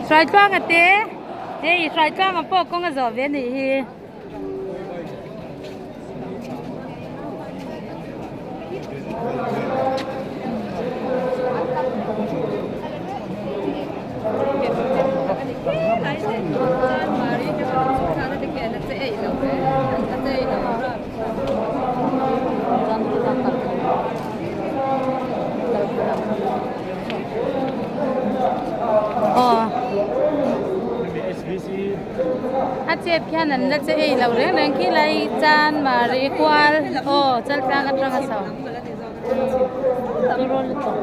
Hruaitluanga te hei Hruaitluanga pawh kawng a zawh ve a nih hi. A chep khian an la che ei lo reng reng khi lai chan mari kual aw chaltlang atang a chho turu lutuk.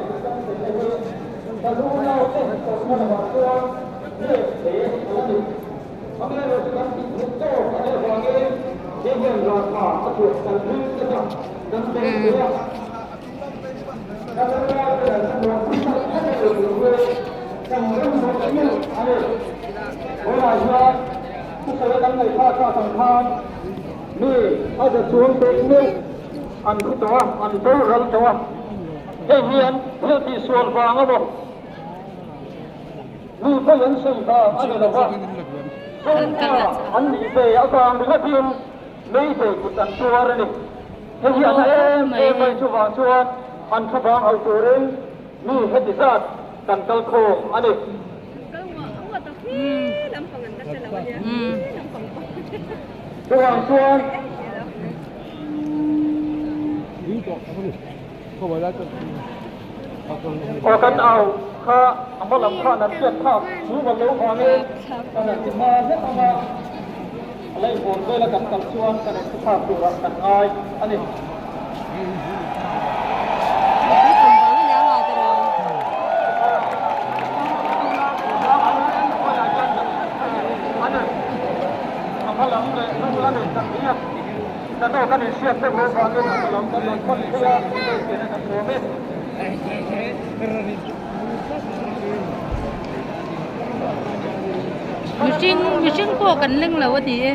Mihring mihring pawh kan leng lo a ni e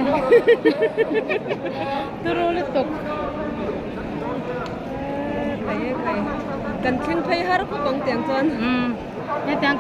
turu lutuk. Kan thleng phei har khawp ang tiang chuan. Umm hetiang.